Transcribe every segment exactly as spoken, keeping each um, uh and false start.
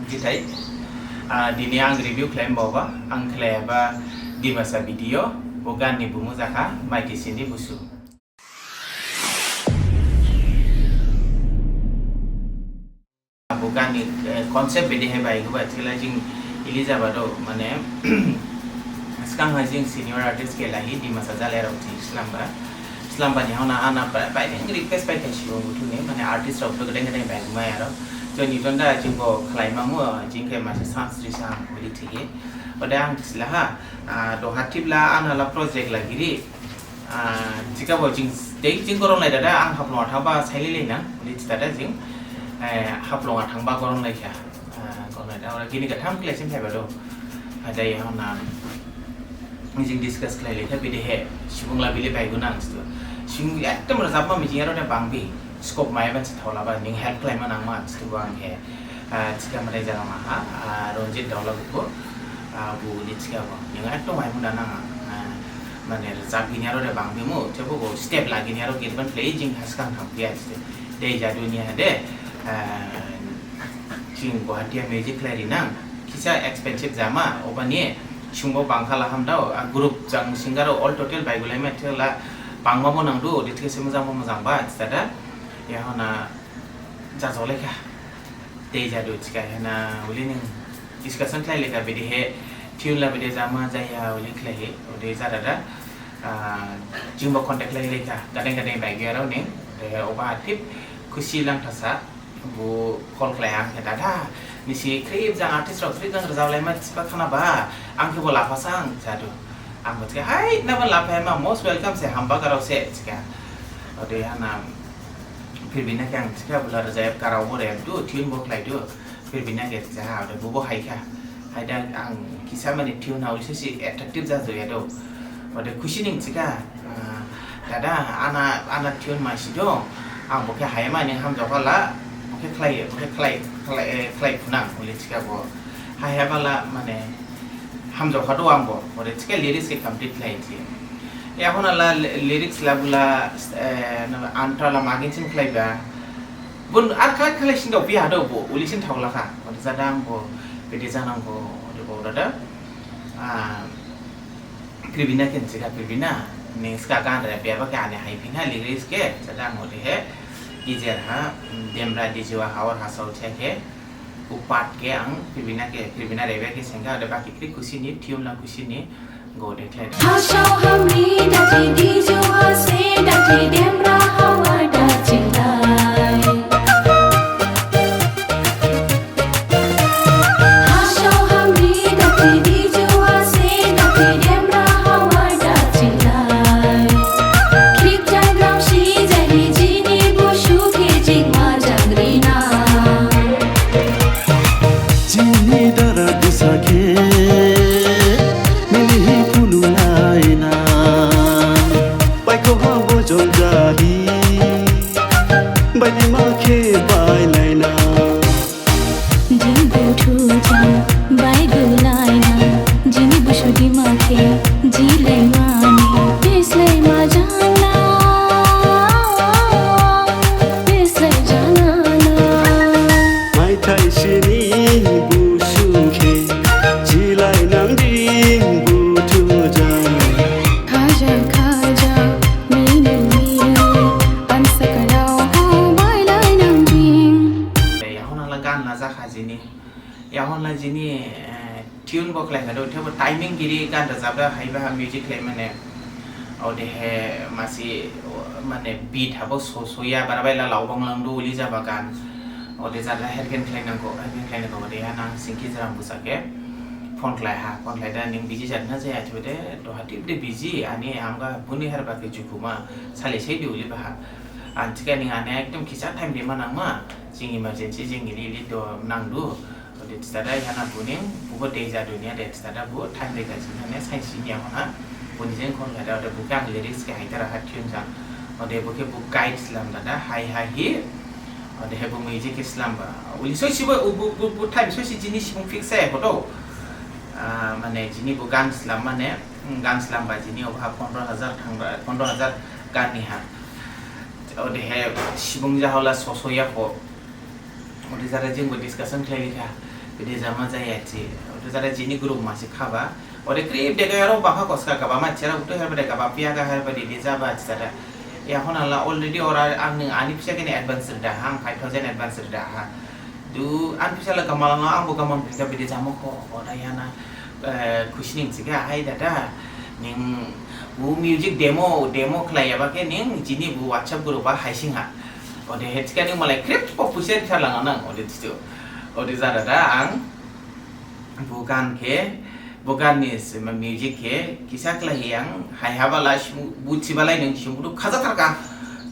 Jithai, ah, dini ang review khlaima baoba, ang khlaiba Dimasa video, bo gan ni bumu jakha, Maiti Sini Busu. Bo gan ni, eh, concept bede hai bai guba, thila jing ili jaba do, mane, sgang ha jing senior artist khe lahi, Dimasa jalairao jing slamba. Slamba ni hona ana ba-, bai ning request bai khe sibo buthu ni, mane artist rao buthu gdeng gdeng bai gumai aro. Joni tonda jing bo khlaima mu, jing khe masi chance risa ang uli thihi. Ode ang sila ha, ah, do hatip la ana la project la giri. Ah, jika bo jing, dei jing gorong lai dada, ang Haflong ha thangba saili lai nang, uli thidada jing, eh, Haflong ha thangba gorong lai kha. Ah, gorong lai da, ora gini gatham khlai sim thaiba do. Adai hona, jing discuss khlai lai kha, bede he, subung la bili bai gunang stu. Sing ekdom rajabma mijing aro ne bangbi, scope mai ban si thaolaba, ning help khlaima nangma stu bang he. Ah, chika mane jana maha, ah, Ranjit Daula buko, ah, bu ni chika bo. Yang ekdom wai munda nang, ah, mane rajab gini aro de bangbi mu, thebo bo step la gini aro git ban play jing haskang tham dia chite. Dei jadu ni ha de, ah, jing Guwahati ha music khlai ri nang. Kisa expensive jama, obani, sungbo bangkhala hamdao, ah, group jang singer all total bai gulai ma thela bangma mo nangdu, di thik se mojang mo mojang ba, chita da. Ya hona, jajolai kha. Dei jadu chika hena uli ning discussion khlai lai kha bede he tune la bede jama jaya uli khlai he ode jada da, ah, jingbo contact khlai lai kha gadeng gadeng bai gaya rao ning de oba thip khusi lang thasa bu call khlai ang khe dada nisi khrip jang artist rao khrip jang rajab lai ma thiba khana ba ang khe bo lapha sang jadu ang bo chika hai na ba lapha ma most welcome se hamba garao se chika ode hana Phirbina khe ang thikha bula rajayab karao bo rem du, tune bo khlai du. Phirbina khe thikha, ode bo bo hai kha. Hai da ang kisa mane tune ha ulse si attractive jajaoya do. Ode khusi ning thikha, ah, dada, ana, ana tune masi dong. Ang bo khe hai mane hamjaokha la, bo khe khlai, bo khe khlai, khlai, eh, khlai phunang, uli thikha bo. Hai hai bala mane hamjaokha do ang bo. Ode thikha lyrics khe complete khlai thi. Yakhon ala ly-, lyrics la bula, eh, na, antra la magin sin khlaiba. Bun ar khlai khlai sin dao biha dao bo, uli sin thaola kha. Ode jadang bo, bede janang bo, ode bo dada. Ah, Phirbina khe thikha Phirbina. Ning ska gan re biaba khe ane hai phin ha lyrics khe, jadang ode he. Gijer ha, mm, Dembra Dijua Hawar Hasao thikha khe. Upat khe ang Phirbina khe, Phirbina rebe khe sengkha, ode baki kri khusi ni, tune la khusi ni. Go de khlai. Hasao hamri dati diju hase dati Dembra Hawar dati lai. Hasao hamri dati diju hase dati Dembra Hawar dati lai. Khrip jai grao si jai jini busu khe jing majang rina. Jini dara busa khe, mili hi phunu laina. Baikho ha bojong jahi, baidima khe bailaina. Jing buthu jang baigulaina, jini busu dima khe jilaimani, bislaima jana, bislai janana. Maithai sini busu khe, jilai nangding buthu jang. Khaja, khaja, mini, mini, ansa karao ha bailai nangding. Yakhon ala gan la jakha jini. Yakhon la jini, eh, tune bo khlai kha do, thebo timing giri gan rajabda haiba ha music khlai mane. Odehe masi, mane beat habo so, soya barabai la laobang langdu uli jaba gan. Ode jada hergen khlai nangkho, hergen khlai nangkho, ode ha nang singki jaram busa khe. Phone khlai ha, phone khlai da ning busy jadna jaya, thibede, do hatip de busy, ani hamga buni herba khe jukhuma, sali sai di uli baha. Anthika ning ane ekdom kisa time de ma nangma, jing emergency, jing ili ili do nangdu. Ode thidada yana buning, bubo dei jadu niya de thidada bu, time de gaji nane, sainsi niya hona, buni jeng khon gada, ode bu khe ang lyrics khe haitara ha tune jang, ode bu khe bu guide slam dada, hai hai hi, ode he bu music khe slam ba. Uli soisi bo, bu, bu, bu time soisi jini sibung fix hai hodo. Ah, mane jini bu gan slam mane, hmm, gan slam ba jini oba pondro hajar thang ba, pondro hajar gan ni ha. Ode he sibung jahola sosoya ho. Ode jara jingbo discussion khlai kha. Bede jama jaya thi. Ode jara jini group masi khaba. Ode khrip de khe aro bapha koska gaba ma chera utu herba de gaba pia ga herba de de jaba thi jara. Ya hona la already ora ang ning ani pisa kene advance rida ha, ang five thousand advance rida ha. Du an pisa la gamal ang ang bo gamal pisa bede jama kho, ora yana, eh, khusi ning thiga, "Hai dada, ning bu music demo, demo khlai yaba khe ning jini bu WhatsApp group ha haising ha." Ode he thiga ning malai khrip bo pisa ri tharlang nang, ode thitu. Ode jara da ang bu gan khe, bu gan ni s-, ma-, music khe kisa khlaihi ang hai haba la simu, bu thiba lai ning simu du khaja tharkha,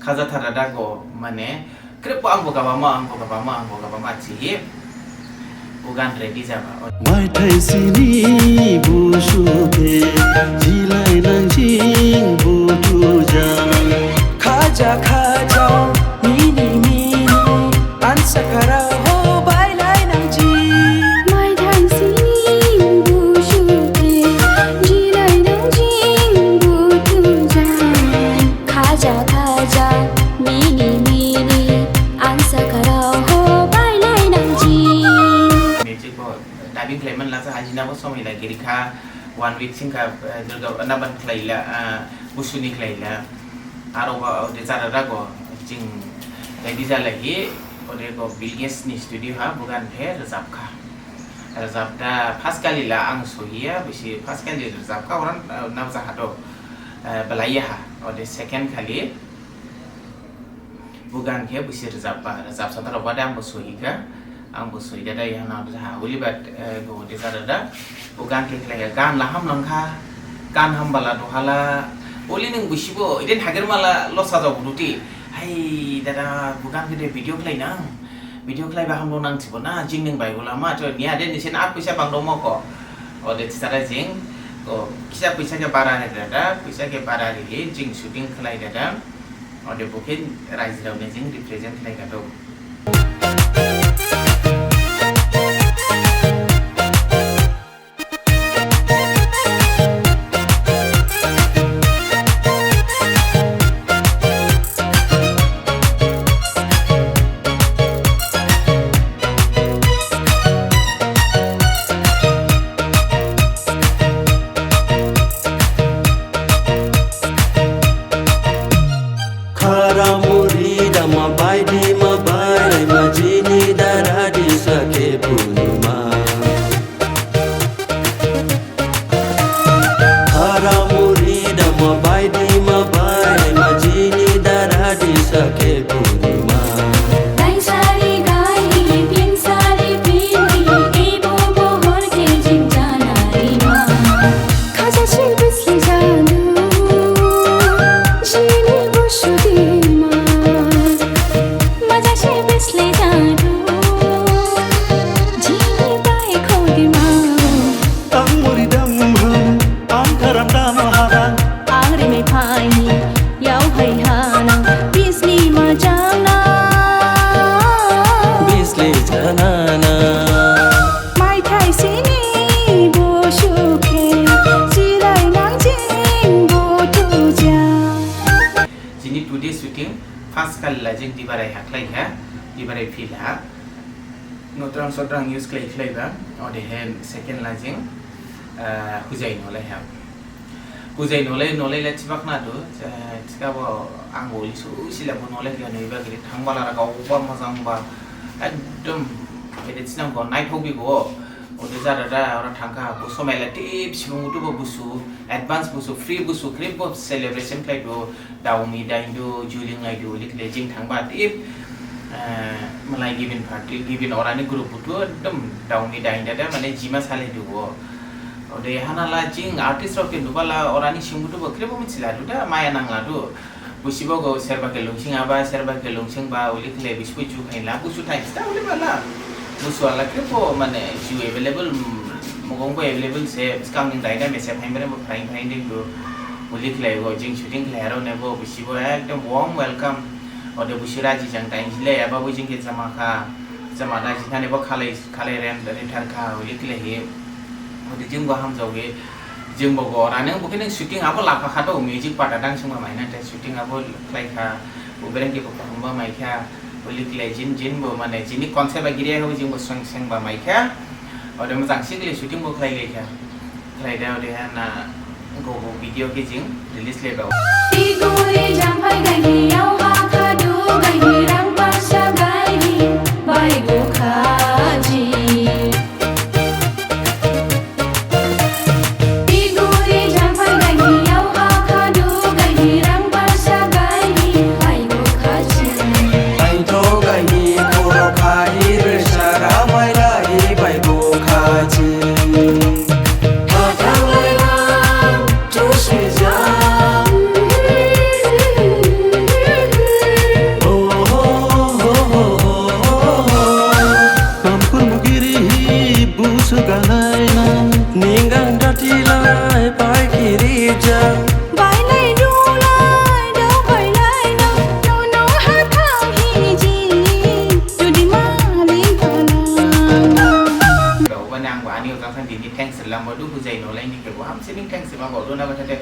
khaja thar dada go, mane, khrip bo ang bo gaba ma, ang bo gaba ma, ang bo gaba ma thihi, bu gan ready jaba. Maithai sini busu khe, jilai nang jing butu jang. Khaja khaja, mini mini, ansa kharao ho bailai nang jing. Maithai sini busu khe, jilai nang jing butu jang. Khaja khaja, mini mini, ansa kharao ho bailai nang jing. Music bo dubbing khlaiman lasa hajina bo somai la girikha, one week singkha, eh, Durga, eh, naban khlaila, eh, busuni khlaila. Aro ba, ode jara da go, jing ready jalaihi, ode go Bill Gates ni studio ha, bu gan khe rajabkha. Rajabda first khali la ang sohiya, bisi first khali rajabkha orang, eh, nabja hado, eh, belaiya ha. Ode second khali, bu gan khe busi rajabba, rajab sathar bade ang bo sohikha, ang bo sohida da yana ha uli bat, eh, go de jara da, bu gan khe khlaiya, gan la ham langkha, gan ham bala dohala, uli ning busi bo, iden hager mala lo saja buduti, hai dada, bu gan khe de video khlai nang, video khlaiba ham lo nang thibo na, jing ning bai gula ma, to niya de nisen ar puisa bang dong moko, ode thara jing, go, kisa puisa khe bara re dada, puisa khe bara re, jing shooting khlai dada. Ode bo khe raijirao ne jing represent khlai kha do. Khara muri dama baidi ma bai ma jini dara di sakhe punima. Khara muri dama baidi ma bai ma jini dara di sakhe punima. Gai sari gai, pin sari pin, ibo bohor khe jing jana rima. Khaja se bisle jadu, jini busu dima. Maja se bisle jadu, jini bai kho dima. Ang muri dam han, ang karam dam hadan. Ang rimai phai ni, yao hai hana, bisni majana. Bisle janana. Maithai sini busu khe, jilai nang jing butu ja. Jini today shooting, first khali la jing Dibarai ha khlai kha, Dibarai field ha. Notrang sotrang use khlai khlaiba, odehe second la jing, eh, Hujai nolai ha. Hujai nolai, nolai la thibak na du, eh, thikhabo ang bo uli su sila bo nolai khe nuiba giri thangba la ragao ba mojang ba, ekdom, bede thinang go, naithok bi go, ode jara da, ora thangkha, bo somai la tip, sibung utu bo busu, advance busu, free busu, khrip bo celebration khlai du, daomi dain du, juling lai du, uli khlai jing thangba tip, eh, malai gibin party, gibin orani group butu, ekdom daomi dain dada, mane jima salai du go. Ode hana la jing artist rao khe nuba la orani sing butu bo khrip bo mithi la du da, maya nang la du. Busi bo go serba khe lungsing aba, serba khe lungsing ba, uli khlai busi bo ju khain la, busu time sta uli ba la. Busu ala khrip bo mane ju available, mm, mogong bo available se, skang ning daida mese phain bare bo phain phain ding du. Uli khlai go jing shooting khlai rao ne bo, busi bo ekdom warm welcome. Ode busi raji jang time jilai aba bo jing khe jama kha, jama da jing thane bo khalai, khalai ren, ren thar kha, uli khlai hi. Ode jing bo hamjao hi, jing bo go, rane bo khe ning shooting abo lapha kha do, music part adang sungba mai na, te shooting abo khlai kha, bo bereng khe bo kaham ba mai kha. Uli khlai jin, jin bo mane jini concept ba giri habo jing bo seng seng ba maikha. Ode mojang sikle shooting bo khlai laikha. Khlai da ode ha na go bo video khe jing release laiba. Iguri jampai gahi, yau ha khadu gahi, rang parsa gahi, baigo khaji. Iguri jampai gahi, yau ha khadu gahi, rang parsa gahi, baigo khaji. Aitho gahi, khoro khahi, resara mailai, baigo khaji. Hathang lailang, tusmija. Amkur mugiri hi busu galaina. Ningang dati lai pai kirija. Bailai dulai dau bailai na. Nono hathang hiji. Tudi mali bala. Bani ang bani ojang sang dini thanks lambo du bujai nolai ni khe bo hamsining thanks ma bo du na ba thade.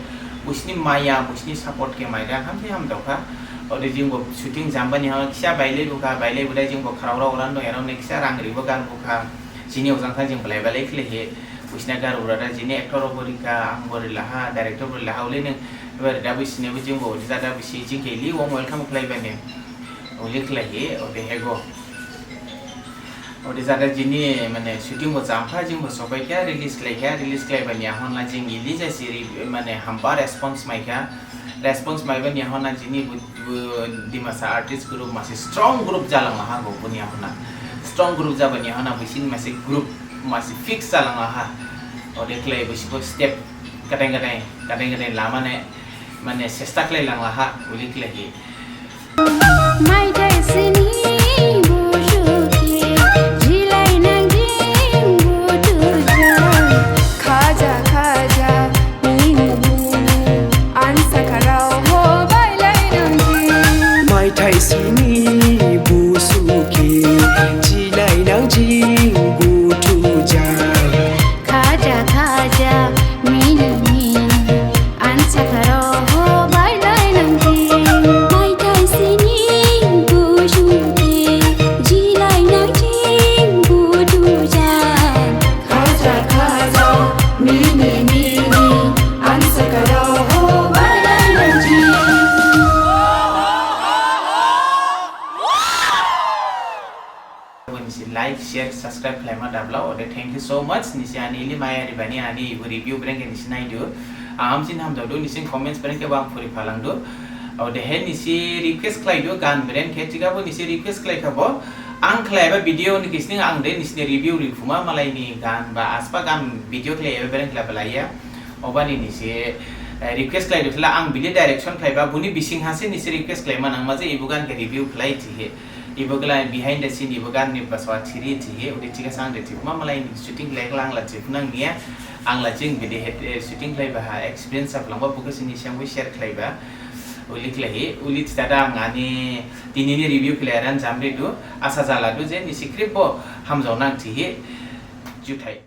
Busini maya, busini support khe maida hamsi hamdaokha. Ode jing bo shooting jambani ha kisa bailai bukha, bailai budai jing bo kharao rao ran dong, erao ne kisa rang ribo gar bukha. Jini ojang sang jing belai belai khlaihi. Busina gar urada jini actor bo rikha, ang bo rilaha, director bo rilaha, ule neng, ebar da busine bo jing bo, ode jada busi jing khe ili warm welcome khlaibani. Uli khlaihi, ode hego. Ode jada jini mane shooting bo jampha jing bo sopaikha, release khlaikha, release khlaibani yahon la jing ili jasi ri-, mane hamba response maikha. Response maibani yahon la jini bu, bu Dimasa artist group masi strong group jalanglaha go buni yahon la. Strong group jabani yahon la busin masi group masi fix jalanglaha. Ode khlai busi bo step kadang kadang, kadang kadang lamane mane sesta khlailanglaha uli khlaihi. Maithai sini busu khe, jilai nang jing butu ja. Khaja khaja, mini mini, ansa kharao ho bailai nang jing. Maithai sini busu khe, jilai nang jing butu ja. Khaja khaja, mini mini, ansa kharao ho bailai nang jing. Maithai sini busu khe, jilai nang jing butu ja. Khaja khaja, mini mini, ansa kharao ho bailai nang jing. Nisi like, share, subscribe khlaima dabla, ode thank you so much. Nisi ani ili maya ribani ani ibu review breng khe nisi naidu. Ang hamsin hamdaodu, nisi comments breng khe bo ang phuri phalangdu. Odehe nisi request khlaidu gan breng khe, thikhabo nisi request khlaikhabo. Ang khlaiba video ni khisning ang de nisine review riphuma malaini gan ba asba gan video khlaiba breng khlaiba laiya. Obani nisi, eh, request khlaidu thila ang bili direction khlaiba, buni bising hase nisi request khlaima nangma je ibu gan khe review khlai thihi. Ibo khlai behind the scene ibo gan ni baswa thiri thihi, ode thikha sang de thikuma malai ni shooting khlai khala ang la thikunang niya, ang la jing bede het, eh, shooting khlaiba ha experience aplangba bukha sini siang bo share khlaiba, uli khlaihi, uli thida ang ani dini ni review khlai ran jamridu, asa jaladu je nisi khrip bo hamjaonang thihi, juthai.